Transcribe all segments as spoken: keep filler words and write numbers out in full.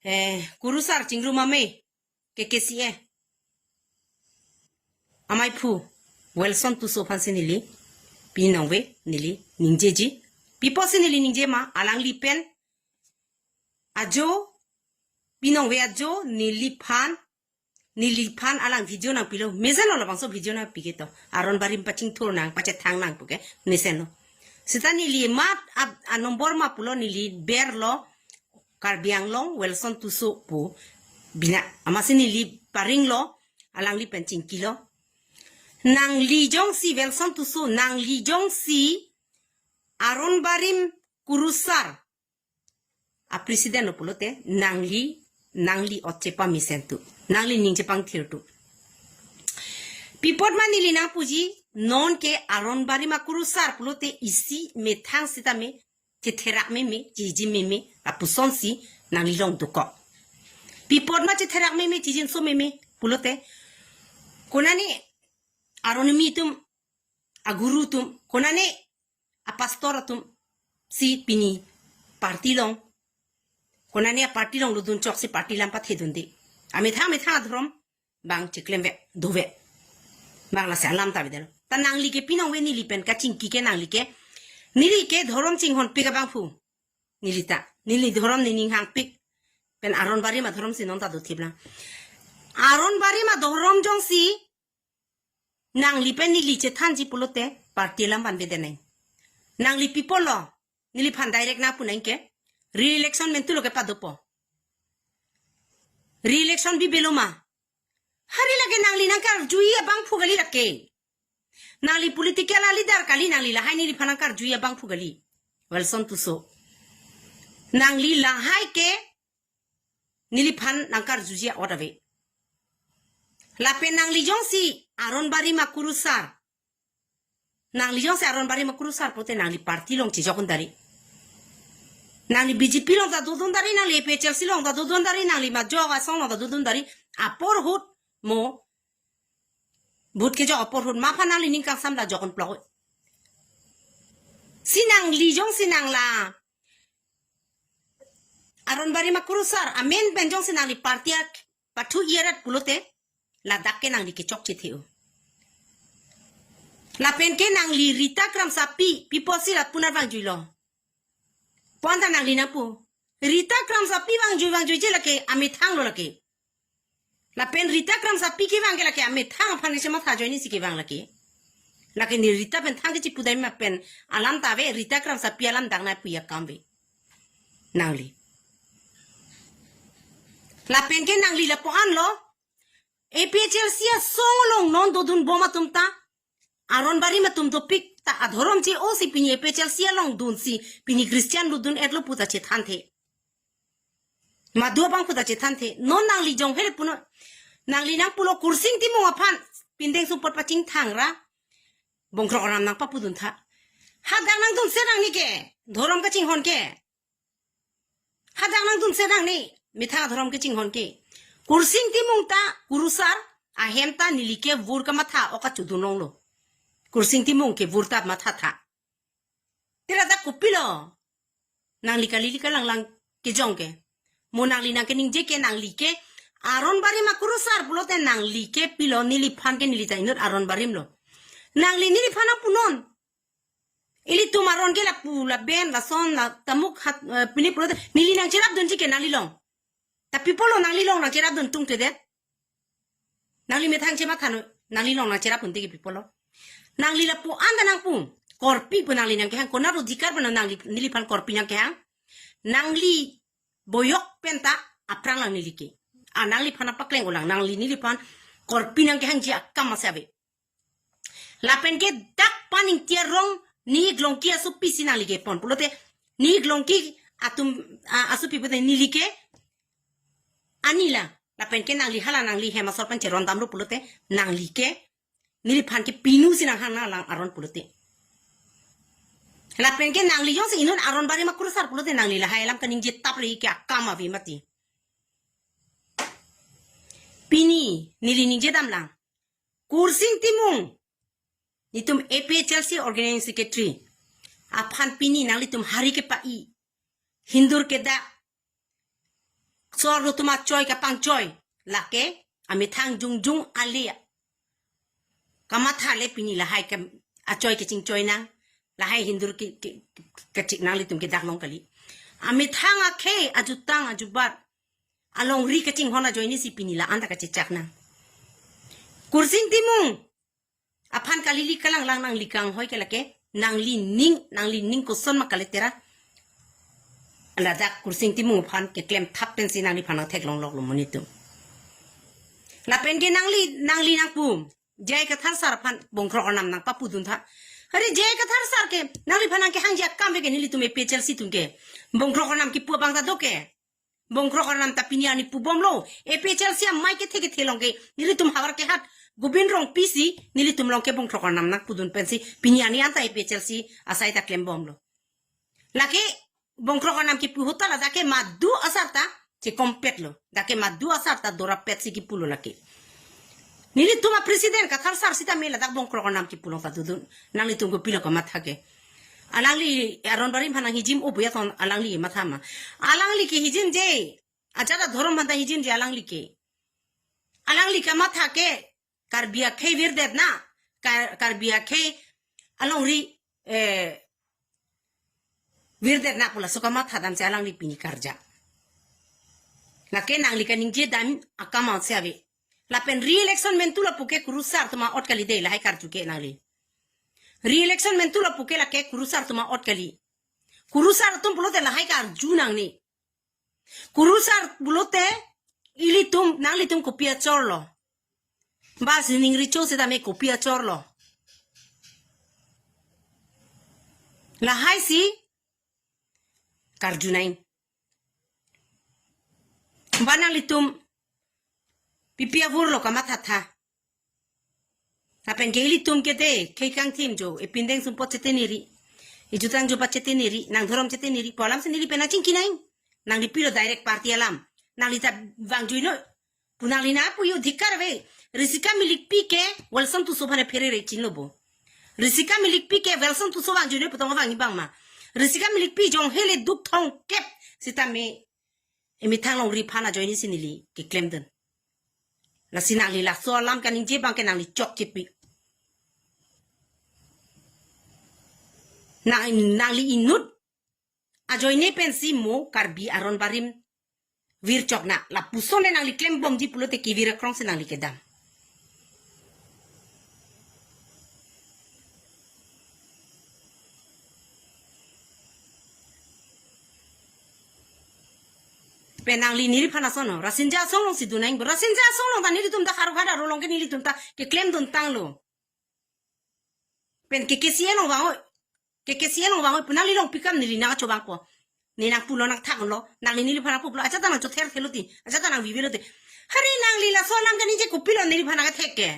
eh, kurusar chingrum ame, K K C A amaiphu Welson Tisso aphansi neli pinongve, neli ningjeji. Pi apotsi neli ningje ma, alangli pen ajo, pinongve ajo neliphan, neliphan alang video nangpilo, mesenlo labangso video nangpi ke to. Aron Barim pachingthur nang, pachethang nang puke, mesenlo. Seta neli mat ab-, a number ma pulo, neli berlo Karbi Anglong Welson Tisso pu bina. Amatsi neli paringlo, alangli pen chingkilo. Nangli jongsi Welson Tisso, nangli jongsi Aron Barim kurusar a president lo pulote, nangli, nangli ot chepamesen tu, nangli ning chepangthir tu. Pi apot ma neli nangpuji, non ke Aron Barim akurusar pulote isi methang sitame chetherak meme, chiji meme, apusonsi nangli long dokok. Pi apot ma chetherak meme, chijinso meme pulote, konane aron mi atum, aguru atum, konane apastor atumsi pini party along, konane aparty along lodun choksi party alam pathedunde. Amethang methang adhorom abang chiklemve, dove. Abang lasi alam ta avedetlo. Ta nangli ke pinongve, neli pen kachingki ke nangli ke. Neli ke dhorom chinghonpik abangphu. Neli ta, neli dhorom nening hangpik. Pen Aron Barim adhorom si non ta dothiplang. Aron Barim adhorom jongsi nangli pen neli chethanji pulote party alam vanvedet nang. Nangli pi apotlo, neliphan direct nangpu nang ke, re-election mentulo ke padopo. Re-election bibelo ma? Hari lake nangli nangkarjuji abangphu kali lake. Nangli political a leader kali, nangli lahai neliphan nangkarjuji abangphu kali. Welson Tisso, nangli lahai ke neliphan nangkarjuji a-ot ave. Lapen nangli jongsi Aron Barim akurusar, nangli jongsi Aron Barim akurusar pulote nangli party along chejokdun dari. Nangli B J P along ta dodun dari, nangli A P H L C along ta dodun dari, nangli majok asong along ta dodun dari. Apor ahut mo vote kejok apor ahut ma aphan nangli ning kangsam ta jokdun plok. Si nangli jongsi nang la Aron Barim akurusar amen pen jongsi nangli party ak pathu iyarat pulote, ladak ke nangli kechokche the-o. Lapen ke nangli Rita Kramsapi, pi apotsi lapu nang vangjuilo? Pu-an ta nangli nangpu. Rita Kramsapi vangjui vangjuije lake amethang lo lake. Lapen Rita Kramsapi kevang ke lake amethang aphan kechematha ajoinesi kevang lake. Lake ne Rita pen thang kechipudai ma pen alam ta ave, Rita Kramsapi alam dak nangpuji akam ave. Nangli. Lapen ke nangli lapu-an lo, A P H L C asong along non dodunbom atum ta, Aron Barim atum dopik ta adhorom che-osi pini A P H L C along dunsi pini Christian lodun-etlo pu ta chethanthe. Madu abangphu ta chethanthe. Non nangli jongher punon. Nangli nangpulo Kursing Timung aphan pindeng sumpot pachingthang ra Bongkrok Aram nangpapudun tha. Hadak nangdunse nangne ke, dhorom kachinghon ke. Hadak nangdunse nangne, methang dhorom kachinghon ke. Kursing Timung ta kurusar, ahem ta neli ke vur kamatha ok kachudun longlo. Kursing Timung ke vur ta mathatha. Tira ta kopilo? Nangli kali li kalanglang kejong ke. Mo nangli nangkeningje ke, nangli ke Aron Barim akurusar pulote nangli ke pilo, neliphan ke neli ta inut Aron Barim lo. Nangli neliphan nangpunon. Ilitum aron ke lapu, laben, lason, la tamuk hat, eh, pini pulote neli nangcherapdunji ke nangli long. Ta pi apotlo nangli long nangcherapdun tungtedet? Nangli methang chemathanon, nangli long nangcherapdunde ke pi apotlo? Nangli lapu-an ta nangpu. Korpi pu nangli nangkehang, konat odhikar pen nangli, neliphan korpi nangkehang? Nangli boyok pen ta aphrang lang neli ke. A, nangliphan nangpakleng-olang, nangli neliphan korpi nangkehangji akam masi ave. Lapen ke dak Paning Tiar Rong Ni-ik Longki asopisi nangli kepon pulote, Ni-ik Longki atum, a, asopi pulote neli ke ani la. Lapen ke nangli hala nangli hem asor pen cherondamlo pulote, nangli ke neliphan ke pinu si nanghang nanglang aron pulote. Lapen ke nangli jongsi inut Aron Barim akurusar pulote nangli lahai alam kaningje tap re ke akam ave mati. Pini neli ningje damlang. Kursing Timung, netum A P H L C organizing secretary aphan pini nanglitum hari kepa-i, hindur kedak, Sorlo atum achoi kapangchoi. Lake amethang jongjong ale. Kamatha le pini lahai ke achoi kechingchoi nang. Lahai hindur ke, ke, ke, kachik nanglitum ke dak long kali. Amethang akhei ajutang ajubat alongri kachinghon ajoine si pini la-an ta kachechak nang. Kursing Timung aphan kalili kalanglang nangli kanghoi ke lake, nangli ning, nangli ning koson ma kalitera. Ladak Kursing Timung aphan keklem thap pensi nangliphan nangtheklong loklo monit atum. Lapen ke nangli, nangli nangpu J I Kathar sir aphan Bongkrok Arnam nangpapudun tha. Hari J I Kathar sir ke nangliphan nangkehangji akam ke nelitum A P H L C atum ke Bongkrok Arnam kipu abang ta do ke. Bongkrok Arnam ta pini arni pubomlo. A P H L C amei kethe kethe along ke nelitum havar kehat Gobind Rongpi si nelitum along ke Bongkrok Arnam nangpudun pensi pini arni anta A P H L C asai ta klembomlo. Lake Bongkrok Arnam kipu ahut ta ladak ke madu asar ta chekompetlo. Dak ke madu asar ta dorapet si kipulo lake. Nelitum a-president Kathar sir sitame ladak Bongkrok Arnam kipu along ta dodun. Nanglitum kopilo kamatha ke. Alangli Aron Barim aphan nanghijim o buya ton alangli matha ma. Alangli ke hijimje. Ajat adhorom aphan ta hijimje alangli ke. Alangli kamatha ke Karbi akhei virdetna. Kar-, Karbi akhei alongri, eh, virdetna pu laso kamatha damsi alangli pini karja. Lake nangli kaningje dam akam ansi ave. Lapen re-election mentu lapu ke kurusar atum a'ot kali de lahai karju ke nangli. Re-election mentu lapu ke lake kurusar atum a'ot kali. Kurusar atum pulote lahai karju nangne. Kurusar pulote ilitum, nanglitum kopi achorlo. Ba sining recho sitame kopi achorlo. Lahai si karju nang. Ba nanglitum pipi avurlo kamathatha. Lapen ke ilitum ke de, khei kangthim jo, epindeng sumpot cheteniri. Ejutang jubat cheteniri, nang dhorom cheteniri, pu alam si neli pen nangchingki nang. Nangli pilo direct party alam. Nangli ta vangjuinoi. Pu nangli nangpu yo adhikar ave. Risika Milikpi ke Welson Tisso aphan pherere chinlo bo. Risika Milikpi ke Welson Tisso vangjuinoi pu tong vangji abang ma. Risika Milikpi jong hele duk thongkep sitame emethang longri aphan ajoine si neli keklemdun. Lasi nangli laso alam kaningje abang ke nangli chokchepi. Nang, nangli inut ajoine pensi mo Karbi Aron Barim virchokna. Lapuson le nangli klembomji pulote kevir akrong si nangli kedam. Pen nangli neliphan ason ho. Rasinja asong along si dun nang bo. Rasinja asong along ta nelitum ta Howraghat arlo along ke nelitum ta keklemdun tanglo. Pen K K C A along vangoi. K K C A along vangoi pu nangli longpi kam neli nangchobangpo. Ne nangpulo nangthaklo. Nangli neliphan nangpulo. Ajat ta nangchother thelo ti. Ajat ta nangvive lo ti. Hari nangli laso alam kaningje kopilo neliphan nangthek ke.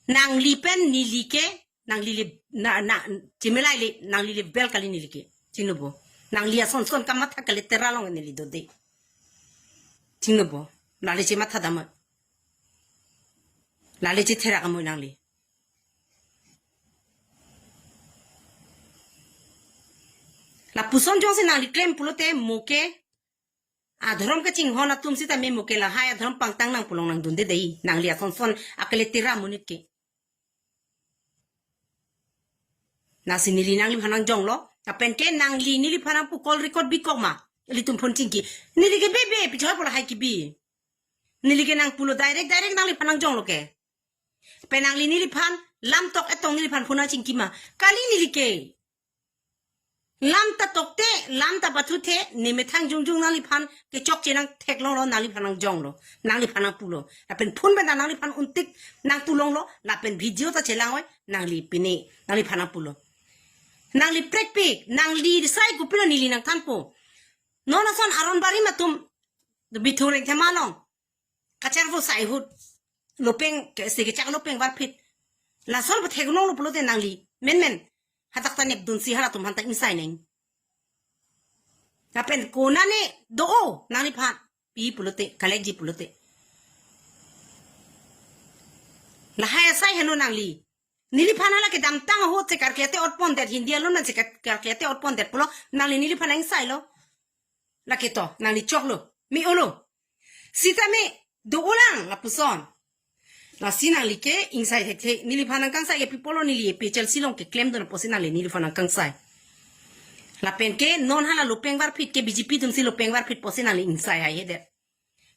Nangli pen neli ke, nangli le, na, na, chimelai le, nangli le bel kali neli ke. Chingno bo. Nangli ason son kamatha kalitera along neli dode. Chingno bo. Nangli chematha dam. Nangli chetherak amo nangli. Lapuson jongsi nangli klem pulote mo ke adhorom kachinghon atum sitame mo ke lahai adhorom pangtang nang pu along nangdunde dei. Nangli ason son akalitera amonit ke. Lasi neli nangliphan nangjonglo. Lapen ke nangli neliphan nangpu call record bikok ma. Ilitum phone chingki. Neli ke bebe, pichoi pu lahai kebi. Neli ke nangpulo direct, direct nangliphan nangjonglo ke. Pen nangli neliphan lam tok etong neliphan phone nangchingki ma. Kali neli ke. Lam ta tokte, lam ta pathuthe, ne methang jongjong nangliphan kechokche nangtheklonglo, nangliphan nangjonglo, nangliphan nangpulo. Lapen phone pen ta nangliphan untik nangpulonglo, lapen video ta chelangoi, nangli pine, nangliphan nangpulo. Nangli prekpik, nangli sai kopilo neli nangthanpo. Non ason Aron Barim atum, Bithung Rengthema along kacharvo sai ahut. Lopeng, ke, se kechak lopeng varphit. Lason patheklonglo pulote nangli. Menmen. Hadak ta nepdunsi halatum aphan ta ingsai nang. Lapen konane do-o nangliphan. Pi pulote, kalekji pulote. Lahai asai heno nangli. Neliphan hala kedamtang ahut se karkli ate otpondet, Hindi alun man se kar-, karkli ate otpondet pulo, nangli neliphan nangingsailo. Lake to, nangli choklo, me-olo. Sitame, do-olang, lapuson. Lasi nangli ke ingsai thekthe, neliphan nangkangsai ke pi apotlo neli A P H L C along keklemdun apotsi nangli neliphan nangkangsai. Lapen ke non hala lopeng varphit ke B J P atumsi lopeng varphit apotsi nangli ingsai haihedet.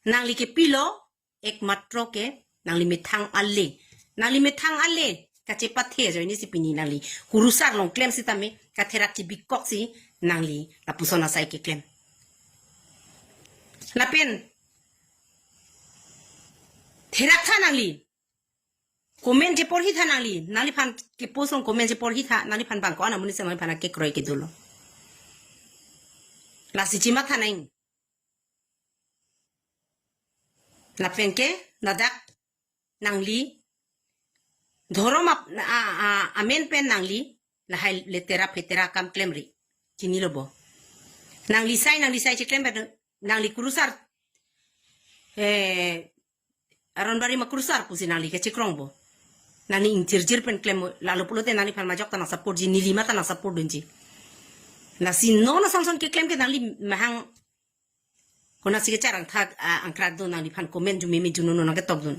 Nangli ke pilo, ekmatro ke nangli methang ale. Nangli methang ale kachepathe ajoinesi pini nangli kurusar along klem sitame katherak chibikoksi nangli lapuson asai keklem. Lapen therak tha nangli. Comment cheporhi tha nangli. Nangliphan ke post along comment cheporhi tha. Nangliphan bang ko-an amonit si nangliphan akekroi ke dolo. Lasi chimatha nang. Lapen ke ladak nangli dhorom ap-, a, a, amen pen nangli lahai letera phetera akam klemri. Chinilo bo. Nangli sai, nangli sai cheklem pen nangli kurusar. Eh, Aronbari ma kurusar pusi nangli kechekrong bo. Nangli ingchirchir pen klem, lalo pulote nangliphan majok ta nang support ji, neli ma ta nang support dunji. Lasi non asonson keklem ke nangli mahang konatsi kecharang thak, a, angkrak dun nangliphan comment jumimi junono nangketokdun.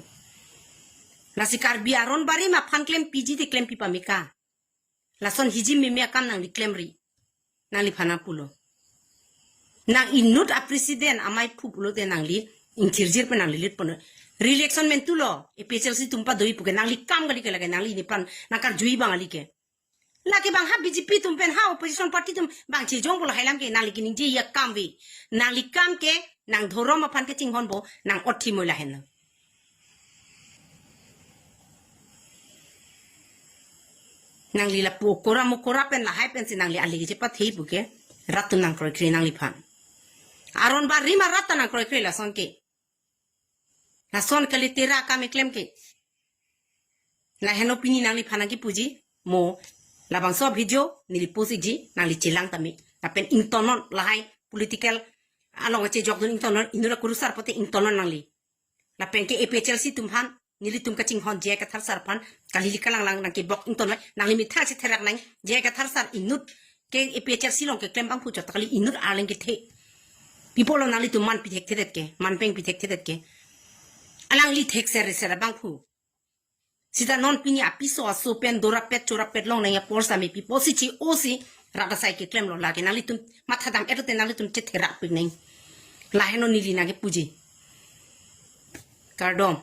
Lasi Karbi Aronbari ma aphan klem piji te klem pipameka. Lason hiji meme akam nangli klemri. Nangliphan nangpulo. Nang inut a-president amei phu pulote nangli ingchirchir pen nangli lit pono. Re-election mentulo, A P H L C atum padoi puke nangli kam kali ke lake nangli nephan nangkarjui abang kali ke. Lake bang ha B J P atum pen ha opposition party atum bang chejong pulo hailam ke nangli keningje ya kam ave. Nangli kam ke nang dhorom aphan kechinghon bo nang othi moi lahenlo. Nangli lapu okora mokora pen lahai pensi nangli ale kechepathe puke rat atum nangkroikre nangliphan. Aronbari ma rat ta nangkroikre lason ke. Lason kalitera akam eklem ke. Laheno pini nangliphan nangkepuji mo labangso video neli post-ikji nangli chelang tame. Lapen ingtonnon lahai political along chejokdun ingtonnon inut akurusar pote ingtonnon nangli. Lapen ke A P H L C atum aphan nelitum kachinghon J I Kathar sir aphan kali li kalanglang nangkebok ingtonnon nangli methang chetherak nang J I Kathar sir inut ke A P H L C along keklem abang phu chot kali inut arleng kethe. Pi apotlo nanglitum man pithekthedet ke, man peng pithekthedet ke. Alangli thekser ser abang phu. Sita non pini apiso aso pen dorapet chorapet long nang apor sami pi apotsi che-osi rat asai keklemlo lake nanglitum mathadam edote nanglitum chetherak pik nang. Laheno neli nangkepuji. Kardom.